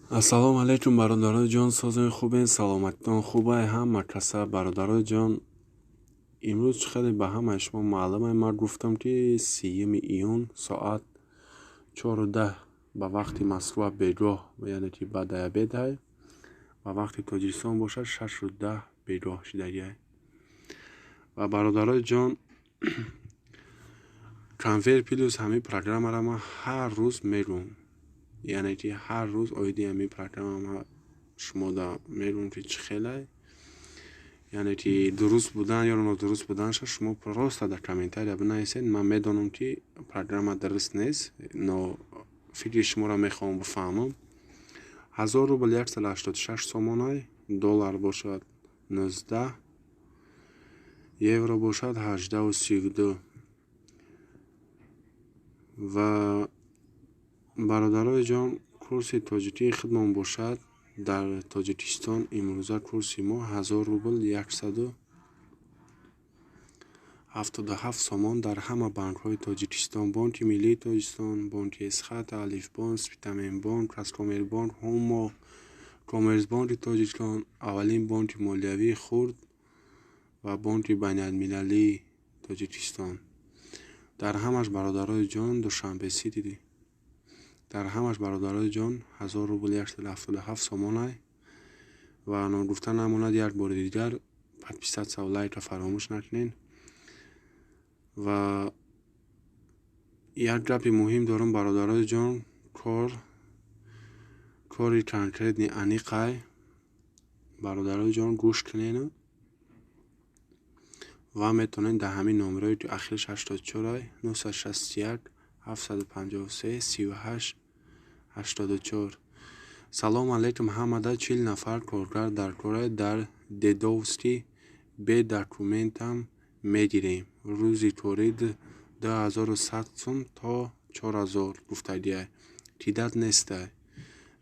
Ассалому алайкум, бародарои ҷон, созои хубен, саломатитон хубай, ҳама каса. Бародарои ҷон, имрӯз чӣ хеле ба ҳамаи шумо маълуме, ман гуфтам, ки 30 июн соат 4:10 ба вақти Москва бегоҳ, яъне ки баъди обедай, ба вақти Тоҷикистон бошад, 6:10 бегоҳ шидагиай. Ва, бародарои ҷон, Конвейер Плюс ҳамин программаро ман ҳар рӯз мегӯм, яъне ки ҳар рӯз оиди ҳамин программа ман шумода мегӯм, ки чӣ хелай, яъне ки дуруст будан ё нодуруст буданаша шумо просто дар комментария бинависед. Ман медонам, ки программа дуруст нест, но фикри шуморо мехоҳам бифаҳмам. 1000 рубл 186 сомонай, доллар бошад 19, евро бошад 18,32. Ва, бародарои ҷон, курси тоҷикии худмон бошад, дар Тоҷикистон имрӯза курси мо 1000 рубл 177 сомон. Дар ҳама банкҳои Тоҷикистон: Бонки Миллии Тоҷикистон, Бонки Эсхата, Алифбонк, Спитаменбонк, Казкоммербонк, Ҳумо, Коммерсбонки Тоҷикистон, аввалин бонки молиявии хурд ва Бонки байналмилалии Тоҷикистон, дар ҳамаш, бародарои ҷон, Душанбе Сити, дар ҳамаш, бародарои ҷон, 1000 рубл 177 сомонай. Ва ногуфта намонад, як бори дигар подписаться ва лайкро фаромӯш накунед. Ва як гапи муҳим дорам, бародарои ҷон: кор кори конкретный, аниқай, бародарои ҷон, гӯш кунену ва метавонед дар ҳамин номерое, ки ахираш 84-ай, 961 753 38 84. Салом алейкум ҳамада, 40 нафар коргар дар корай дар Дедовский, бе документам мегирем, рӯзи корӣ 2100 сум то 4000 гуфтагиай, кидат нестай.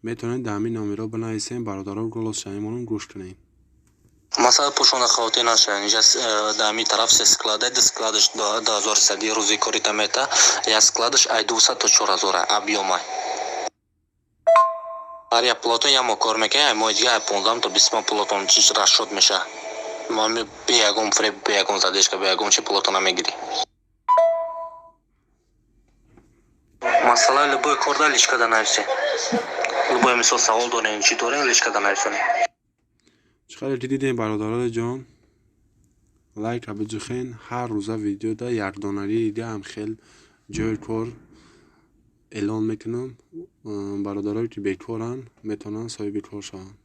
Метавонед дар ҳамин номерҳо бинависем. Бародаро, голосша мемонам, гӯш кунед. Масалан, пӯшона хавотир нашавед. Инҷа дар ҳамин тараф се склада, ду складаш 2100 рӯзи корита мета, як складаш ай 200 то 4000 объёмай. Ҳар як пулотон як моҳ кор мекунед, ай моҳи дига ай 15 то 20 моҳ пулотон чиз расчёт меша. Бе ягон фреб, бе ягон задержка, бе ягон чи пулотона мегирӣ. Масалан, любой корда личкада нависед. Любой, мисол, савол дорем, чӣ дорем, личкада нависонед. Чӣ қадр ки дидем, бародарои ҷон, лайка биҷухен. Ҳар рӯза видеода якдонагӣ дига ҳам хел ҷои кор эълон мекунам. Бародарое ки бекоранд, метавонанд соҳиби кор шаванд.